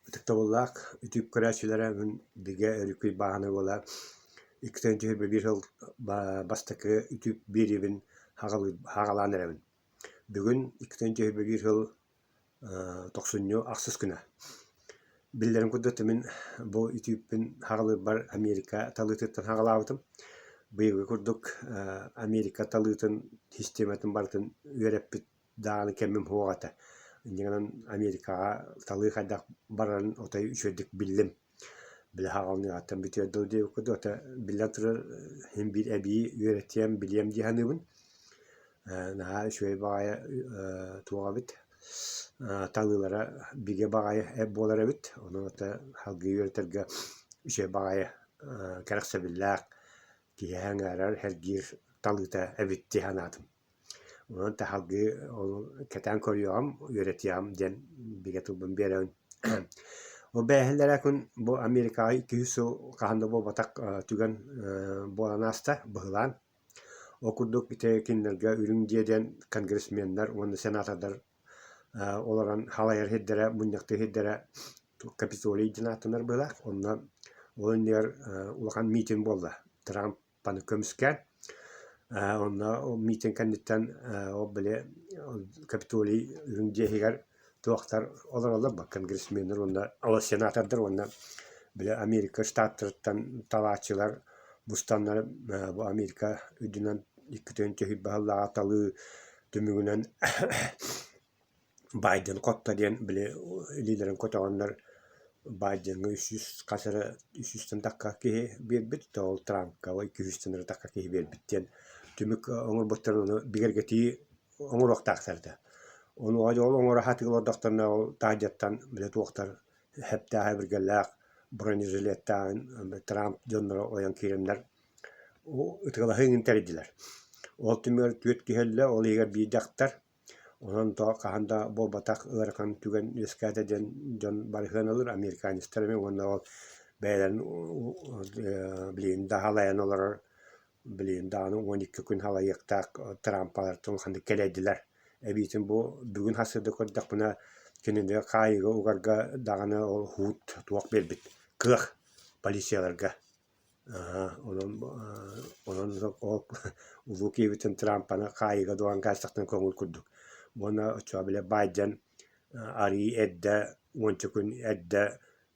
Ытыктабыллаах үтүк көрөөччүлэрэ мин Бигэ Өрүкүй бааһынай уола иккитэн түһүлбэ биир сыл бастакы үтүк биэриибин хаҕалаан эрэбин. Бүгүн иккитэн түһүлбэ биир сыл тохсунньу ахсыс күнэ. Биллэрин курдук мин бу үтүүппүн хаҕалыырбар Америка талыытыттан хаҕалаабытым. Быйылгы курдук Америка талыытын систиэмэтин барытын үөрэппит даҕаны кэмим суох этэ. Инньэ гынан Америкаҕа талыы хайдах барарын отой үчүгэйдик биллим. Били хаҕалыныаҕыттан бүтүөр дылы диэбит курдук, ото биллэн турар син биир эбии үөрэтиэм, билиэм дии саныыбын. Наһаа үчүгэй баҕайы туох эбит, талыылара бигэ баҕайы буолар эбит. Онон ото салгыы үөрэтэргэ үчүгэй баҕайы кэрэхсэбиллээх, киһи сэҥээрэр, сэргиир талыыта эбит дии санаатым. Онон таһалгыы ол кэтээн көрүөҕүм, үөрэтиэҕим диэн бигэ тылбын биэрэбин. Ол бээһэллэрэ күн бу Америкаҕа икки сыл хаһан да буолбатах түгэн буолан ааста, быһылаан. Ол курдук ити кинилэргэ Үрүҥ дьиэ диэн конгрессменнар уонна сенатордар олорон халайар сирдэрэ, мунньахтыыр сирдэрэ Капитолий диэн ааттанар быһыылаах. Онно ол иннигэр улахан митинг буолла. Трамп Паны көмүскээн онно митинг кэнниттэн ол били Капитолий үрүҥ дьиэ иһигэр туохтар олороллор бу конгрессменнар уонна сенатордар уонна били Америка штаттарыттан талааччылар мустаннар бу Америка үрдүнэн иккитин түһүйбэ сыллааҕы талыы түмүгүнэн Байден хотто диэн били илиилэрин көтөҕөннөр Байдеҥҥа үс сүүс хас эрэ үс сүүстэн тахха киһи биэрбит, то ол Трампка икки сүүстэн эрэ тахха киһи биэрбит диэн түмүк оҥорбуттарын ону бигэргэтии оҥоруохтаахтар этэ. Ону ол оҥоро сатыы олордохторуна ол таһырдьаттан били туохтар сэптээх эбиргэлээх бронежилеттааҕын Трамп дьонноро ойон киирэннэр ытыалаһыы иҥин тэрийдилэр. Ол түмүгэр түөрт киһи өллө, ол иһигэр биир дьахтар Онон то хаһан да буолбатах ыарахан түгэн үөскээтэ диэн дьон барыһыан ылыр, американецтар эмиэ уонна ол бэйэлэрин билигин да халайан олорор билигин даҕаны 12 күн халайыахтаах Трампалартан улаханнык кэлэйдилэр. Эбиитин бу бүгүн сарсыарда көрдөхпүнэ кинини хаайыыга угарга даҕаны ол уһуут туох биэрбит кыах полицияларга Онон онон ол улуу киһибитин Трампаны хаайыыга дуоһан хаалсахтан көҥүл курдук. Уонна оччоҕо били Байден арыый эрдэ уонча күн эрдэ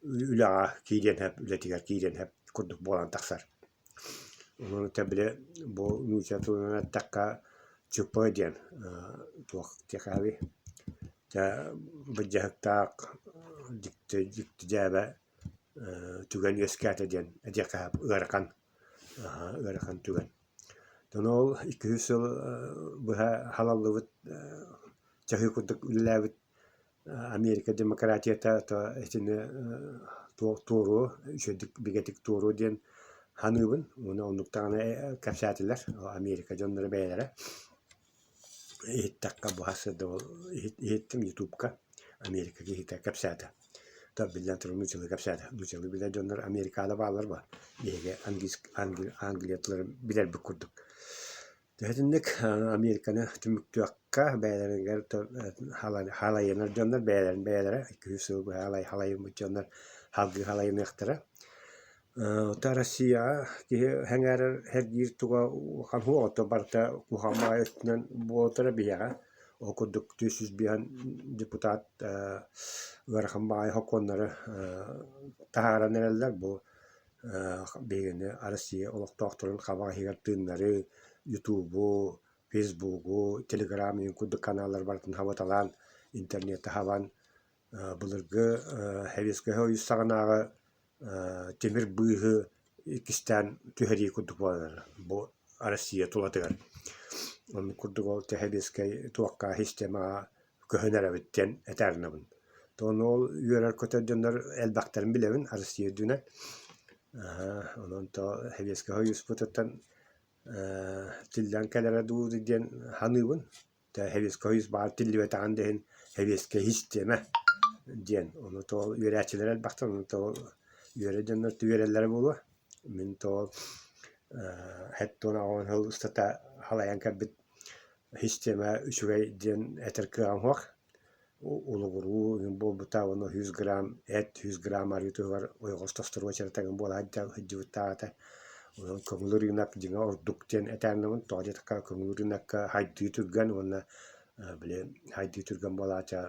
үлэҕэ киириэн сөп, үлэтигэр киириэн сөп курдук буолан тахсар. Онон этэ били бу нуучча тылынан эттэххэ ЧП диэн туох диэхээбий дьэ былдьаһыктаах дьикти дьикти дьээбэ түгэн үөскээтэ диэн этиэххэ ыарахан ыарахан түгэн. Ону ол икки сыл быһа халаллыбыт чаһыы курдук үлэлээбит Америка демократията итини туоруо үчүгэйдик бигэтик туоруо диэн саныыбын уонна оннук даҕаны кэпсээтилэр Америка дьонноро бэйэлэрэ. Иһиттэххэ быһа сырдыбыл иһиттим ютубка Америка киһитэ кэпсээтэ. То биллэн турар нууччалыы кэпсээтэ. Нууччалыы билэр дьоннор Америкаҕа бааллар ба биһиги Англия тылларын билэрбит курдук. Итинник Американы түмүктүөххэ бэйэлэригэр халайынар дьоннор бэйэлэрин бэйэлэрэ икки сыл быһа халайыммыт дьоннор салгыы халайыныахтара. Оттон Россияҕа киһи сэҥээрэр сэргиир туга улахан суох, оттон барыта куһаҕан баҕайы өттүнэн буолтара биһиэхэ. Ол курдук 405 депутат ыарахан баҕайы сокуоннары таһааран эрэллэр. Бу биһигини Россия олохтоохторун хабах иһигэр тыыннарыы, ютубу, фейсбугу, телеграм курдук каналлары барытын хабыталаан, интернети хабан былыргы Советскай Союз саҕанааҕы тимир быыһы иккистээн түһэрии курдук буолар бу Россия тулатыгар. Оннук курдук ол сэбиэскэй туохха системаҕа көһөн эрэбит диэн этэринэбин. Ону ол үөрэр-көтөр дьоннор элбэхтэрин билэбин Россия үрдүнэн. Онон то Сэбиэскэй Союзпутуттан тиллэн кэлэрэ дуу диэн саныыбын. Сэбиэскэй Союз баар тиллибэтэҕин да иһин сэбиэскэй систиэмэ диэн. Ону тоҕо үөрээччилэр элбэхтэр, ону тоҕо үөрэ дьоннор үөрэллэрэ буолуо. Мин тоҕо сэттэ сыл устата халайан кэлбит систиэмэ үчүгэй диэн этэр кыаҕым суох. Улугуруу эҥин буолбута уонна 100 грамм эт, 100 грамм арыы туһугар ойоҕос тостор уочарата эҥин буола сылдьыбыттааҕыта. Онон көҥүл ырыынак дьиҥэ ордук диэн этээннэбин. Тоҕо диэтэххэ көҥүл ырыынакка хайдыы түргэн уонна били хайдыы түргэн буолааччы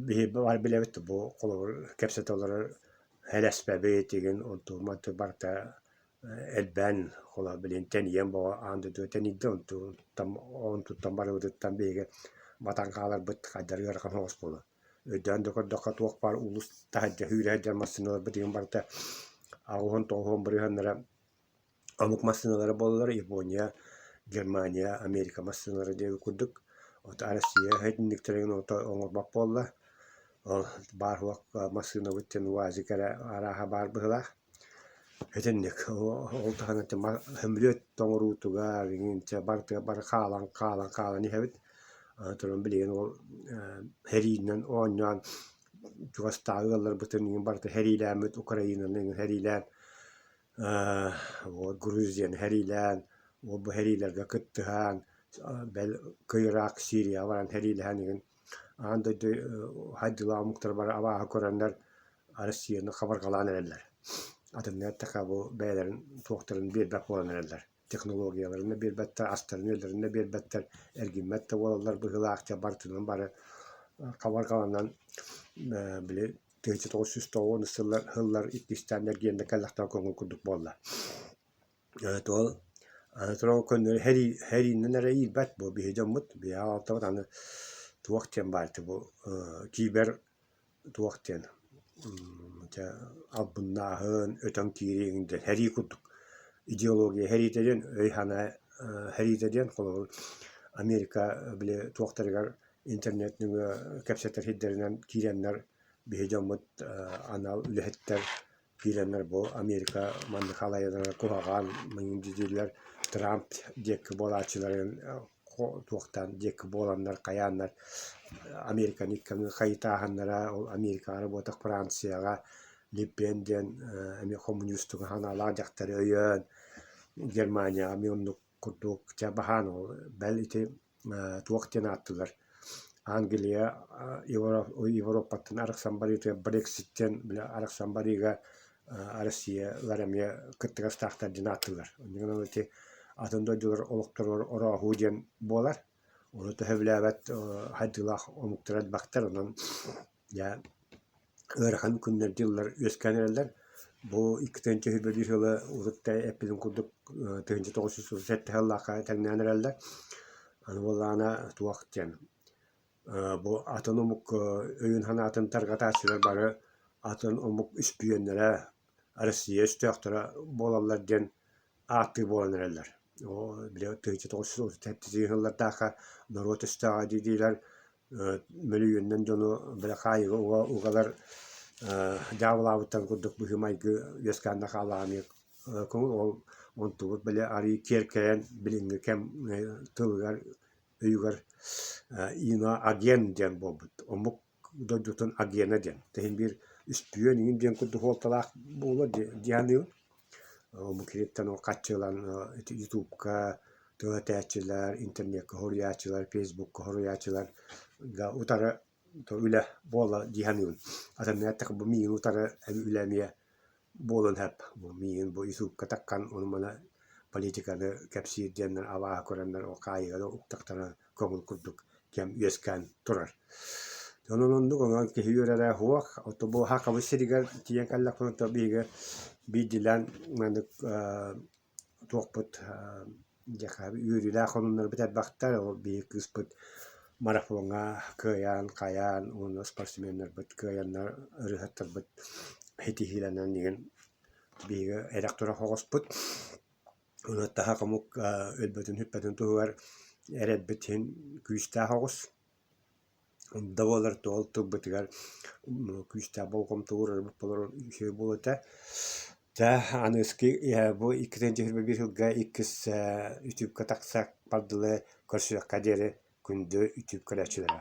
биһи бары билэбит бу холобур кэпсэтэ олорор элэспэбит игин онту барыта элбээн холобур билигин тэнийэн бөҕө аан дойдуга тэнийдэ онтуттан барыбытыттан биһиги батан хааларбыт хайдах ыарахан соҕус буолуо. Өйдөөн да көрдөххө туох баар улуус таһырдьа сүүрэ сылдьар массыыналарбыт игин барыта 89 бырыһыаннара омук массыыналара буоллар Япония, Германия, Америка массыыналара диэбит курдук. Ото Россия итинниктэрин ото оҥорбот буолла. Ол баар суох массыынабыт диэн УАЗик эрэ арааһа баар быһыылаах. Итинник ол таһынан сөмөлүөт оҥоруутугар иҥин чэ барытыгар бары хаалан хаалан хаалан иһэбит. Аны туран билигин ол сэриинэн оонньоон чугастааҕы ыалларбытын иҥин барыта сэриилээммит Украинаны иҥин сэриилээн Грузияны сэриилээн, ол бу сэриилэргэ кыттыһан, бэл Ирак, Сирияҕа баран сэриилэһэн игин аан дойду хайдыылаах омуктар бары абааһы көрөннөр Россияны хабарҕалаан эрэллэр. Атыннык эттэххэ бу бэйэлэрин туохтарын биэрбэт буолан эрэллэр. Технологияларын да биэрбэттэр, астарын-үөллэрин да биэрбэттэр, эргиммэт да буолаллар быһыылаах дьэ барытынан бары хабарҕаланан били 1990 сыллар сыллар иккистээн эргиэн да кэллэхтэрэ көҥүл курдук буолла. Туол аны туран көннөрү сэрии сэриинэн эрэ иирбэт бу биһи дьоммут биһи аҕалтабыт аны туох диэн баар этэ бу кибер туох диэн дьэ албыннааһын, өтөн киирии диэн сэрии курдук идеология сэриитэ диэн өй-санаа сэриитэ диэн холобур Америка били туохтарыгар интернет нөҥүө кэпсэтэр сирдэринэн киирэннэр биһи дьоммут анал үлэһиттэр киирэннэр бу Америка маннык халайара куһаҕан дииллэр Трамп диэки буолааччыларын туохтаан диэки буоланнар хайааннар Американы икки хайытааһыннара ол Америкаҕа буотах Францияҕа Ле Пен диэн эмиэ хомуньуустуҥа санаалаах дьахтары өйөөн Германияҕа эмиэ оннук курдук дьэ баһаан ол бэл ити туох диэн ааттыыллар Англия Европаттан арахсан барыытыгар Брекситтэн били арахсан барыыга Россиялар эмиэ кыттыгастаахтар диэн ааттыыллар. Оннугунан ити атын дойдулар олохторугар орооһуу диэн буолар. Ону төһө билээбэт хайдыылаах омуктар элбэхтэр онон дьэ ыарахан күннэр-дьыллар үөскээн эрэллэр. Бу 2021 сылы урут да эппитим курдук 1937 сыллаахха тэҥнээн эрэллэр. Аны буоллаҕына туох диэн бу атын омук өйүн-санаатын тарҕатааччылар бары атын омук үспүйүөннэрэ Россия өстөөхтөрө буолаллар диэн ааттыы буолан эрэллэр. Били 1937 сыллардаахха норуот өстөөҕө дии-диилэр мөлүйүөнүнэн дьону били хаайыыга угалар дьаабылаабыттарын курдук быһыы-майгы үөскээн да хааллаҕа эмиэ көҥүл ол онтубут били арыый киэркэйэн билиҥҥи кэм тылыгар өйүгэр иноагент диэн буолбут омук дойдутун агена диэн иһин биир үспүйүөн иҥин диэн курдук суолталаах буолуо дии саныыбын омук сириттэн ол хаччылан ити ютубка тыл этээччилэр, интернеккэ суруйааччылар, фейсбукка суруйааччылар утары үлэ буола дии саныыбын. Атыннык эттэххэ бу миигин утары үлэ эмиэ буолуон сөп. Бу миигин бу ютубка таххан ону-маны политиканы кэпсиир диэннэр абааһы көрөннөр ол хаайыыга да уктахтарына көҥүл курдук кэм үөскээн турар. Онон оннук онон киһи үөрэрэ суох. Оттон бу Хакабыт сиригэр тиийэн кэллэхпинэ то биһиги биирдиилээн маннык туохпут диэххэ үөрүүлээх сонуннарбыт элбэхтэр. Ол биһиги кыыспыт марафоҥҥа кыайан, хайаан уонна спортсменнарбыт кыайаннар, ырыаһыттарбыт ситиһиилэнэн иһин биһиги эрэх-турах оҕуспут. Ону таһа хомук өлбөтүн-сүппэтин туһугар эрэлбит иһин күүстээх оҕус. Да буолар туол тылбытыгар күүстээх болҕомто уурарбыт буолар үчүгэй буолуо этэ. Дьэ аныгыскы бу 2021 сылга иккис ютубка тахса бардылы көрсүөххэ диэри күндү ютуб көрөөччүлэрэ.